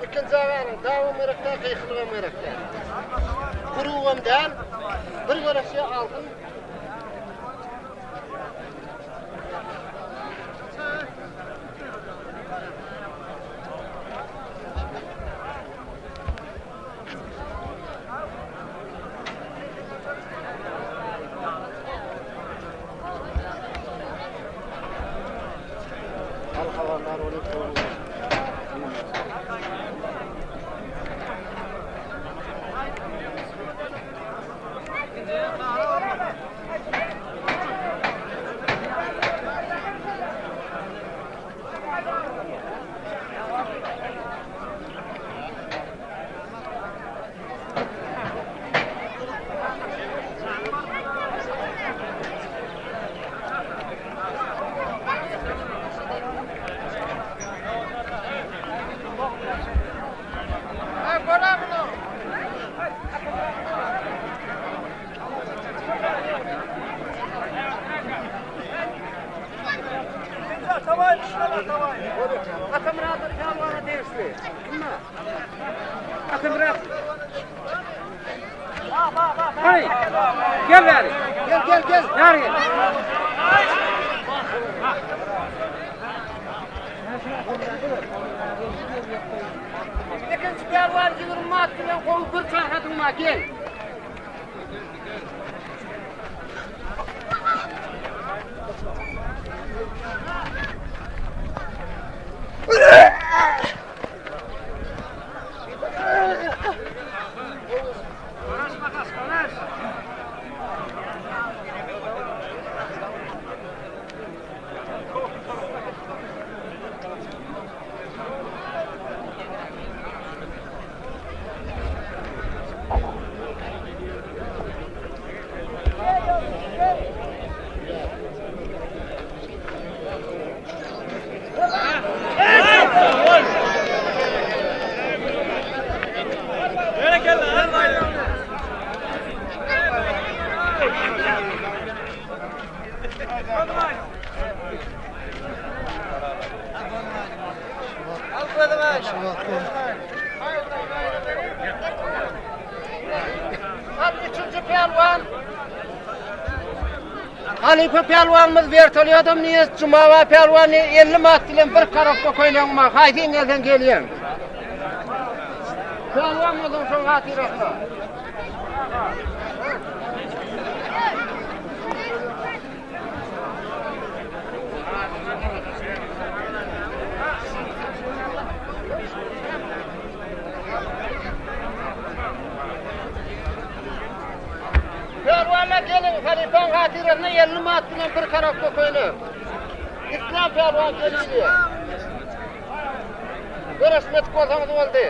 Ikinji aganyň dawam gerek däl, gyýkylygam gerek däl. Gurugam däl, bir göreşe alsyn. Hey, gel bäri. Gel gel gel. Bäri gel. Ikinji pälwan 20 manat bilen gowy bir çarhatyň bar gel. Al üçünji pälwan. Halypa pälwanymyz vertolyodam niýet Jumaba pälwan 50 manat bilen bir karobka köýnegiň bar. Haýsyň gelseň gelýän. Pälwan bolsaň şoň hatyrasyna. Pälwana geliň, halypaň hatyrasyna 50 manat bilen bir karobka köýnek. Islam pälwan gelýär. Görüşmedik bolsaňyz boldy.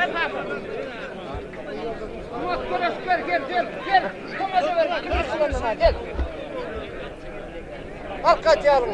Gel kaka. Umut görüş gel gel gel gel. Tomaşa ver. Gel gel. Al kaçalım.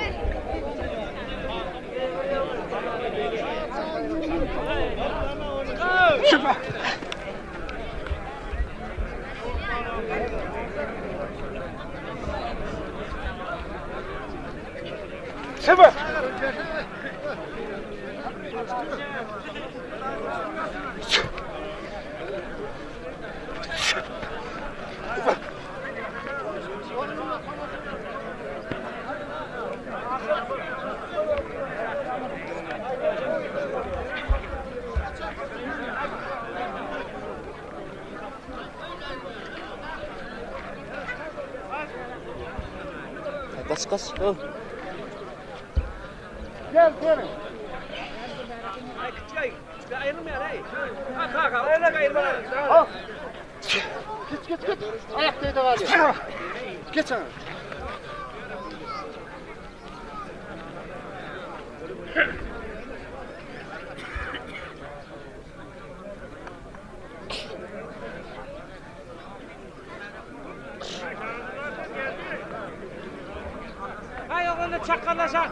Kaç kaç. Oh. Gel gel. Al. Git git git. Ayakta da var ya. Geç ana. Hay oğlunu çakkalaşan.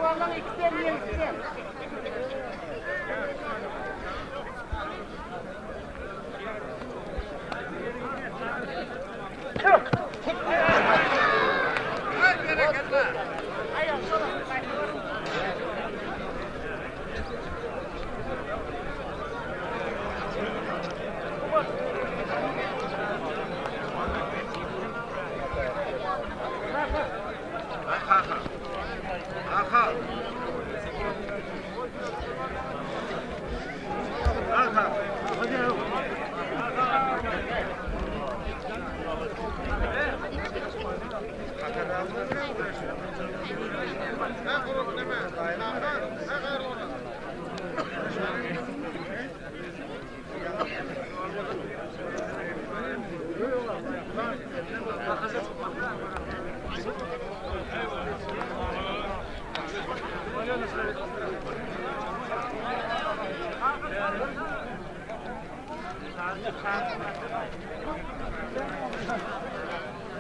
Vallahi ikiden yediden.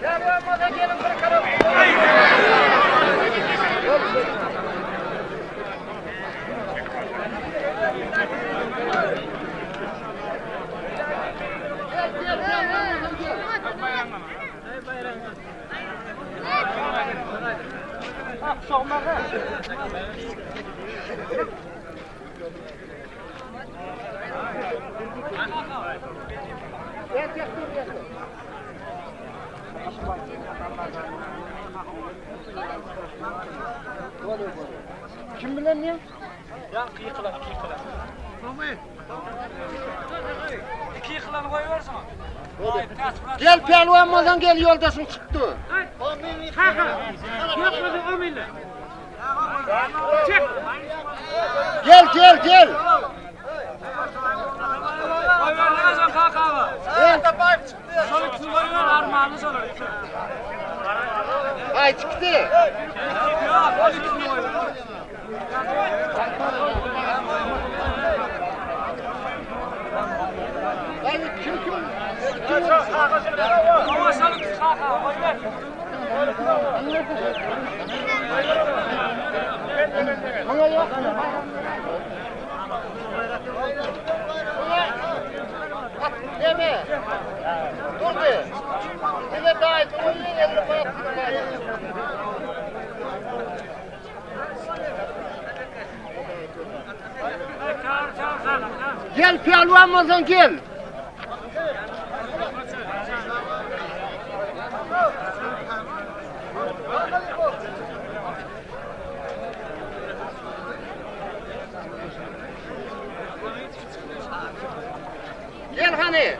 Gel lan gelin bırakalım. Gel gel gel gel. Gel gel dur gel. Kim bilen ne? Ya kıyıklan kıyıklan. İki yıkılanı koyuversin. Gel pelvanmadan gel yoldasın çıktı. Kaka. Yok mu o millet? Çek. Gel gel gel. Koyvermezsen kaka. Gel. Son ikisini koyuver armağanı olur. Ay çıktı. Yok o ikisini koyuver. Yani kim kim? Kim? Ama son ikisi kaka koyuver. Bana yok. Buna at deme. Dur be. Bile daha iyi. Oyun elini bırak. Çağır çağır sen. Gel pelvan olsan gel. Gel hani.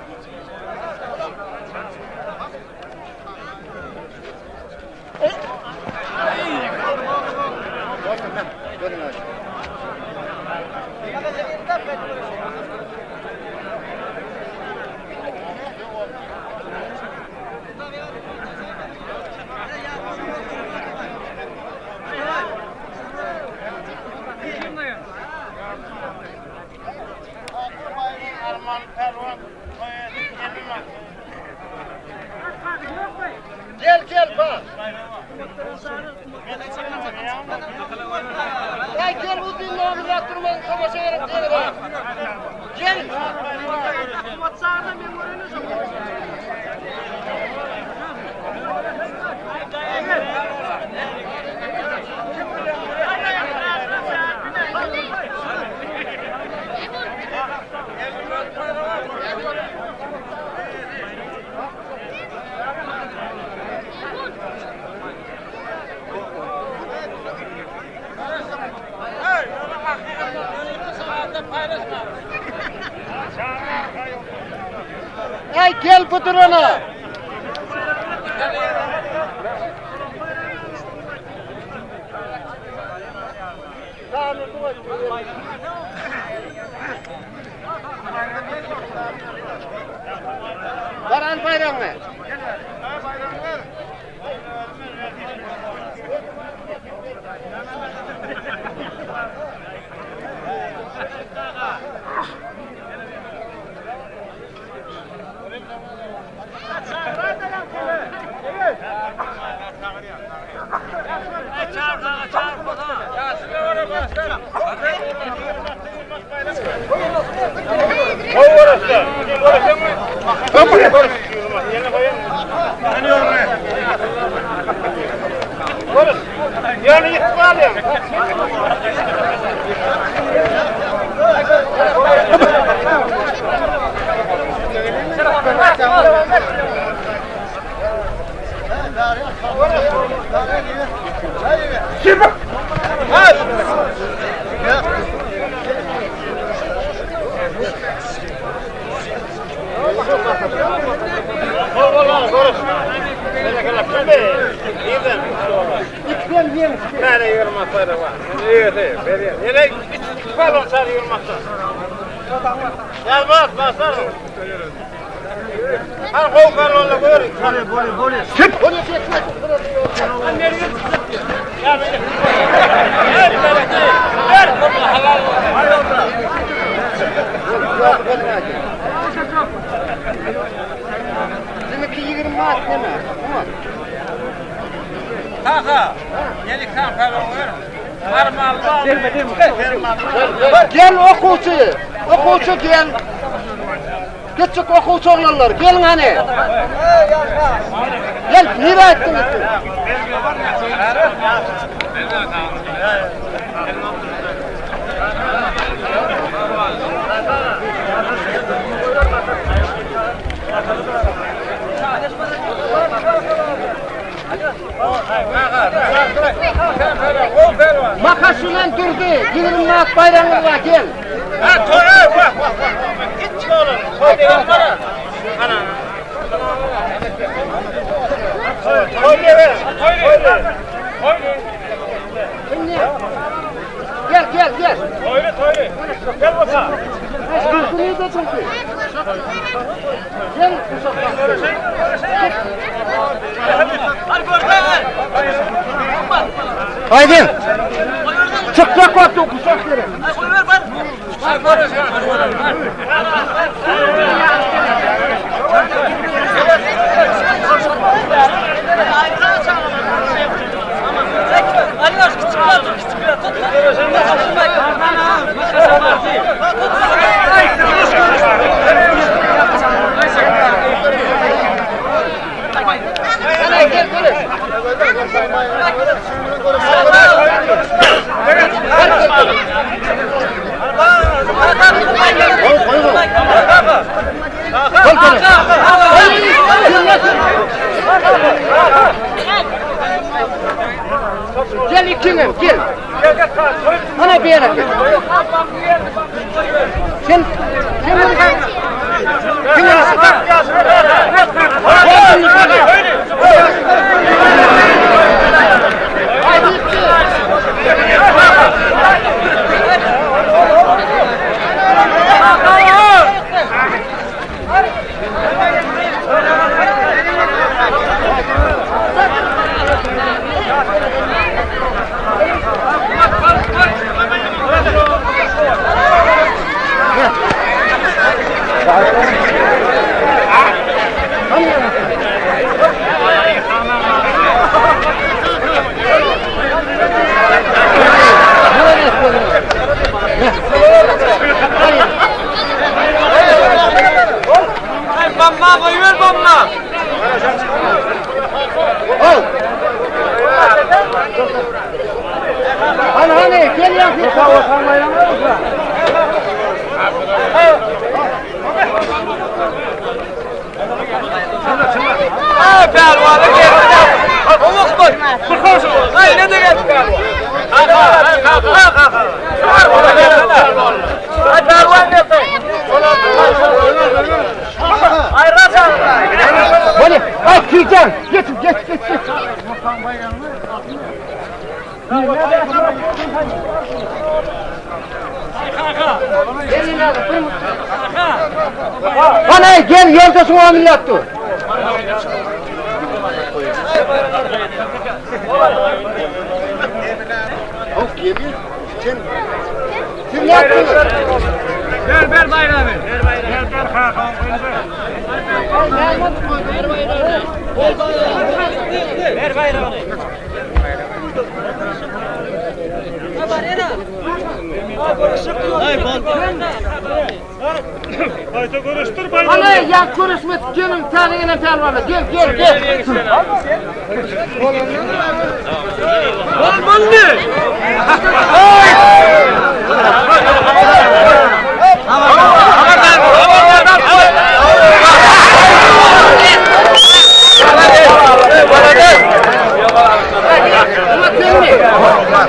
Ey gel uzun namına durmayın savaşa verin diye. Gel. Ey gel bu durana. Baran bayramı. Yani yıkmalıyım. Demek ki 20 manat deme. Tamam. Gel okuwçy. Okuwçy gel. Küçük okuwçy oglanlar, gelin hani. Gel, nire etdiniz siz? Makaşylan durdy, 20 manat baýragyňyz bar, gel. Şimdi. Gel, gel, gel. Başka neydi çünkü? Gel kuşaklar. Haydi. Çıkacak vakti o kuşak yere. Sana gel görüş. Gel ikinem gel. Ana bir yere gel. Sen sen Kim orası? Ol. Hani hani gel ya. Hadi, ay Tijan, geç geç geç geç. Hani gel yoldaşın o millet dur. Sen ne yaptın? Ver ver bayrağı ver. Ver bayrağı. Ver ver Ver bayrağını. Hayta görüştür bayrağı. Hani ya görüşme gelin tane pelvana gel gel gel.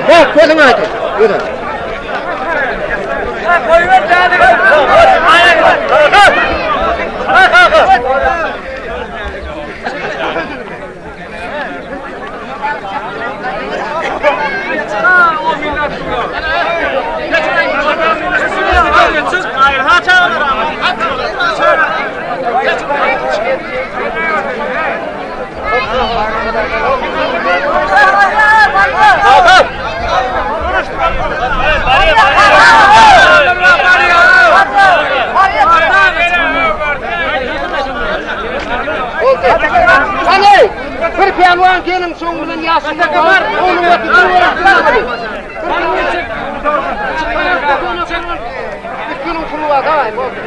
He koydun hadi. Yürü. Hani bir pelvan gelin soň bilen ýaşynda var, onuň wagty bir görüp Bir günün pulu var, daway, boldy.